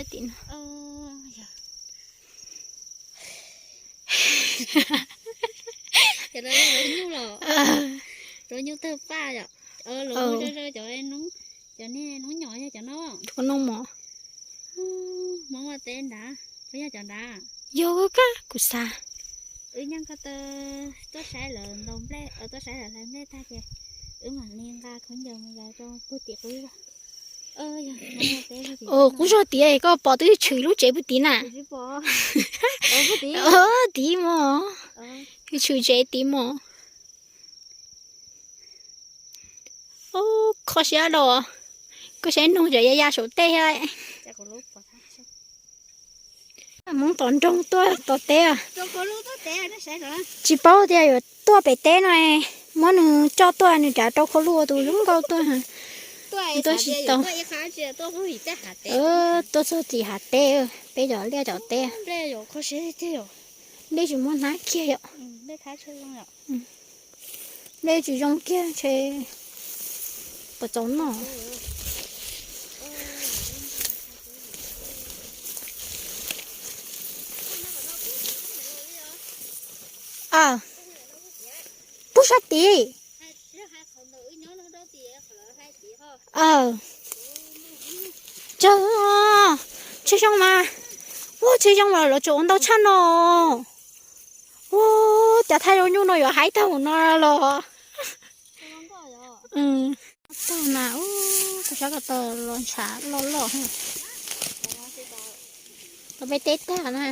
Tim no. Cov no lov nyuj los, lov nyuj tawg paj yom. Lov zoo zoo cov, cov niag noob nyom yog cov no. Cov noob mos. Hmoob ua teb nrad, puas yog cov nrad? Yog kab kuv xav. Wb nyob ko taw tuaj saib lawv ntaus nplej, tuaj saib lawv hlais nplej tag ces wb mam li nqa khaub ncaws mus yos rau puag tim qub. Qub zog tid koj pom twb tshwm lub tsev puag tid na. Tid mos, tshwm tsev tid mos. Kho siab los, koj saib noog tseem ya ya saum tej thiab. Hmoob tom nroog tuaj tom teb. Tsis paub tias yuav tuaj pem teb no, muab nws coj tuaj nws rov rau khau luj ua tus zoo nkauj tuaj. Tuaj tsis tau. Tuaj txog tim hav teb, peb cov liaj cov teb. Nplej tsis muaj hnab kiag yom. Nplej tsis zoo kiag ntshe puas txaus noj. Pub sab tid. Tsawg, tsawg zoo mas. Ua tsawg zoo los lawv tseem ua ntau tshaj no. Ua cas thaij zoo nyuj no yuav haib tag no los. Tag mas, kuv sab ko taw los ntshav loj loj. Tau peb teb tag na.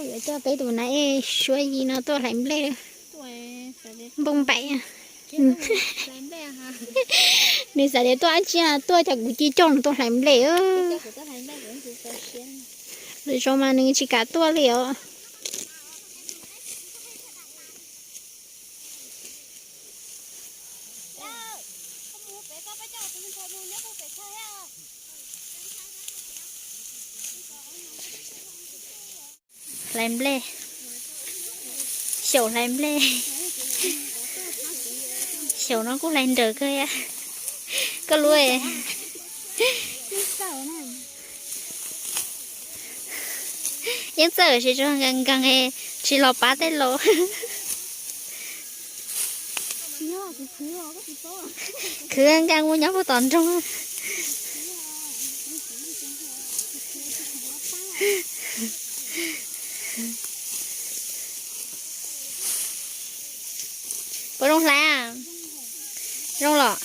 Yuav coj peb tus nav ej Suab Yig no tuaj hlais nplej. Npoo npaim. Nws xav tias tuaj dab tsi, tuaj cas kuv cia coj nws tuaj hlais nplej. Lwm zaus mas nws tsis kam tuaj li os. Hlais nplej. Xyaum hlais nplej. Xyaum no kuj hlais nrawm kawg. Koj lub yeej txawj, tsis tsuas nkees nkees, tsis los pab tej laus. Khwv nkees mus nyob puag tom nroog. Puas zoo hlais? Zoo los?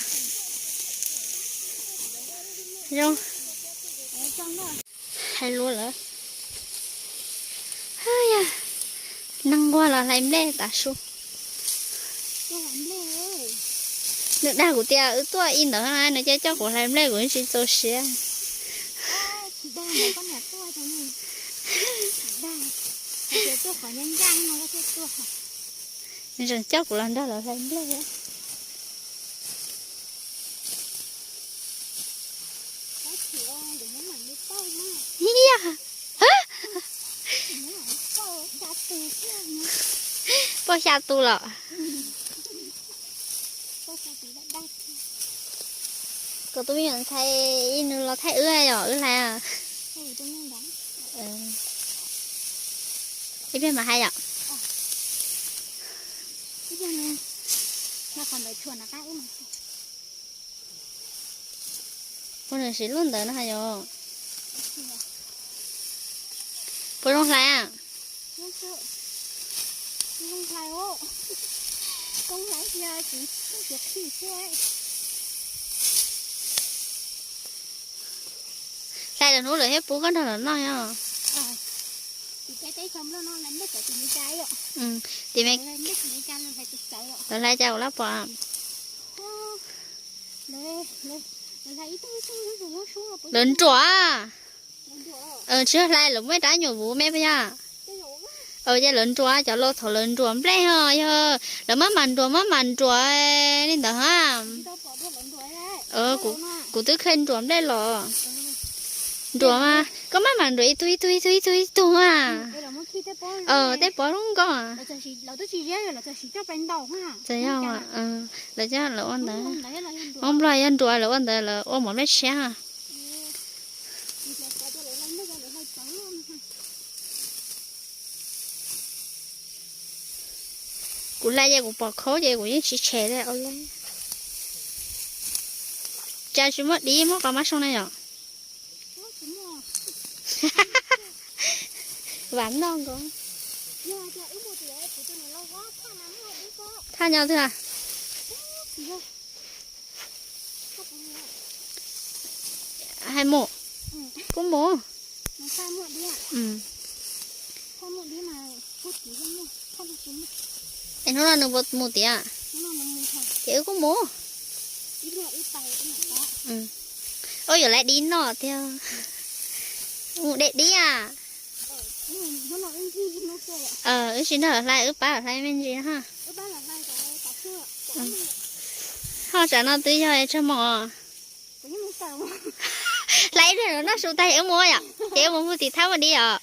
Zoo. Hais lus lawm. Neeg nquag los hlais nplej tav su. Nws dag kuv tias wb tuaj ib ntawd na, nws cia coj kuv hlais nplej kuv tsis txaus siab. Nws tseem coj kuv los nrog lawv hlais nplej. Poj xya tus los. Kuv tus me nyuam ntxhais ib nws los thaij wb yom, wb hlais. Ib pliag mam hais yom. Puas nws siv lub ntawd no yom? Puas zoo hlais? Hlais lawm hnub lawm thiab pub koj nrog lawv noj os. Tim me, lawv hlais cas ua lab pom. Lawv nruam. Tsis hlais lawv muaj ib rab nyuam vuv me puas yog? Ces lawv nruam, cov laus thaum lawv nruam nplej ho yog lawv maj mam nruam maj mam nruam li ntawd ha. Kuv twb kheev nruam nplej los. Nruam mas koj maj mam nruam ib tug ib tug ib tug ib tug ib tug a. Tej pob lub nkoj. Txawm yog lawv coj lawv ua ntawd. Hmoob Nplog yog nruam lawv ua ntawd lawv ua mov nplej tshiab. Kuv hlais ces kuv pom khaub ces kuv yeej tsis tshem li. Cas tsis muaj dib muab qhov mab soo na yom? Vam noj nkaus. Thaj nyo twg a? Hais mus. Kuv mus. Es hnub no nws puas mus tiag? Ces wb kuj mus. Ua yuav laiv dib noj tiag. Mus de dib a. Wb tsis nrog lawv hlais, wb pab lawv hlais me ntsis na. Ho tsam no twb yog tsawg moos? Hlais ib pliag noj su tag wb mus yom, ces wb mus hu tiv thab ua dib os.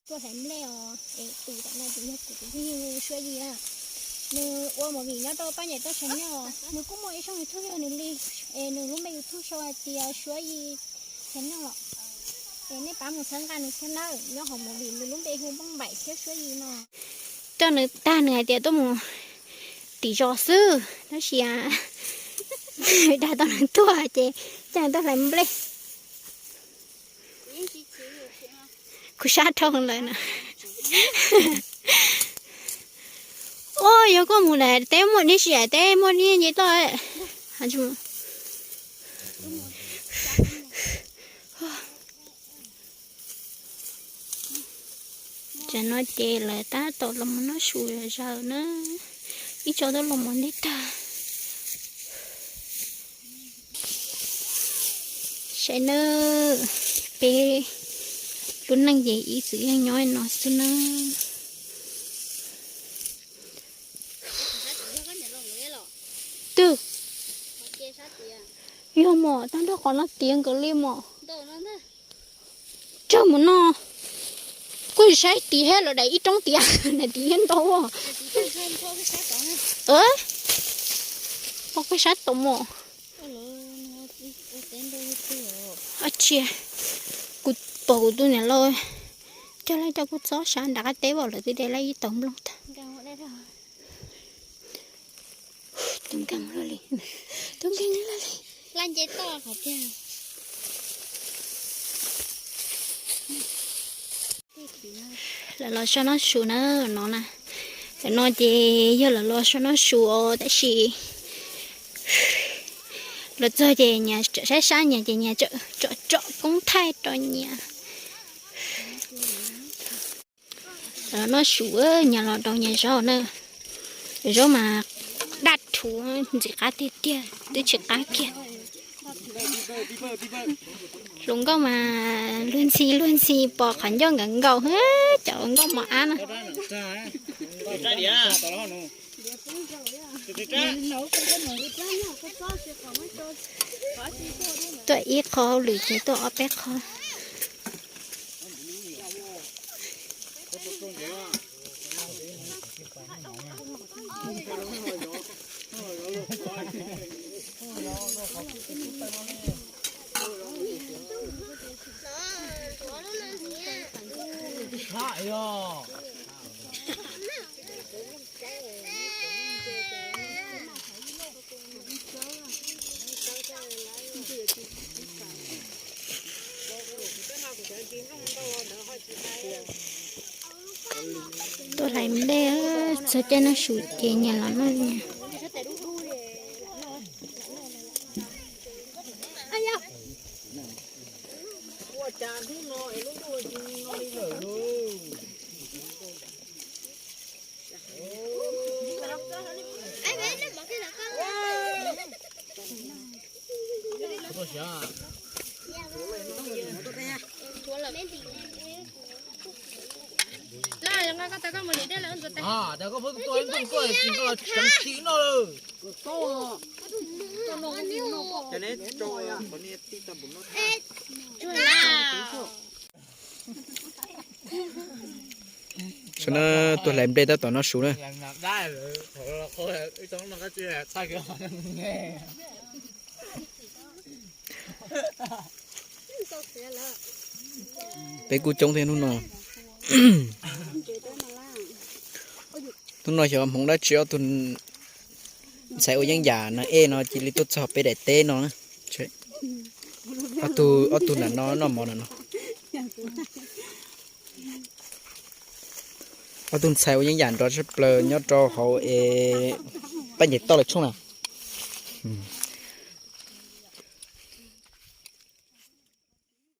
Tuaj hlais nplej os, es tus tam no ces yog kuv tus phooj ywg Suab Yis na. Nws ua movie nyob rau Paj Nyem Toj channel, nws kuj muaj ib zog YouTube yog nws li, es nws lub npe YouTube sau hais tias Suab Yis channel los. Es nej pab mus txhawb nqa nws thiab nawb, nyob hauv movie nws lub npe hu Npauj Npaim thiab Suab Yis no. Coj nws tag nws hais tias tuaj mus tim zos xwb, tab sis dag tau nws tuaj ces coj nws tuaj hlais nplej. Kuv sab dhau lawm na. Ua yog koj mus lawm teb muaj dib si, teb muaj dib nce toj. Tsam no ces lawv tab tom los mus noj su zom zaws na, ib tsoom twb los mus ntej tag. Saib nawb, peb lub neej ces ib txwm yeej nyob no xwb nawb. Twb yog mom, tag nrho qhov no tiav nkaus li mom. Tsawg mus no, kuj saib tid thiab, lawv daim ib roob tiav, daim tid thiab ntau. Pom koj sab tom mom. Ua tsia, kuv pom kuv tus niam laus coj lawv coj kuv txob sab nram qab teb, lawv twb de lawv ib tauv nplooj tag. Tus nkeeg loj li, tus nkeeg loj li. Lawv los so noj su na, no na. Tam no ces yog lawv los so noj su os, tab sis los txog ces nyias tseem saib sab, nyias ces nyias tseem tsom tsom koob thaij rau nyias. Los noj su, nyias los rau nyias zaub na. Zaub mas daj rhuv ntxim qab tiag tiag, twb tsis qab kiag. Hluas nkauj mas luag ntxhi luag ntxhi pom qhov ncauj nkawd nkaus, cov nkauj mos ab na. Tuaj ib qho hauj lwm ces tuaj ob peb qho. Tuaj hlais nplej, txog caij noj su ces nyias los noj nyias. Saib na, tuaj hlais nplej tab tom noj su na. Peb kuj coob thiab hnub no. Hnub no xyov hmoov dab tsi ob tug ntxhais ua yeeb yam no ej no cia li tuaj txog peb daim teb no. Ob tug, ob tug nram no noj mov nram no. Ob tug ntxhais ua yeeb yam nrov tshaj plaws nyob rau hauv es paj nces toj lawv tshooj na.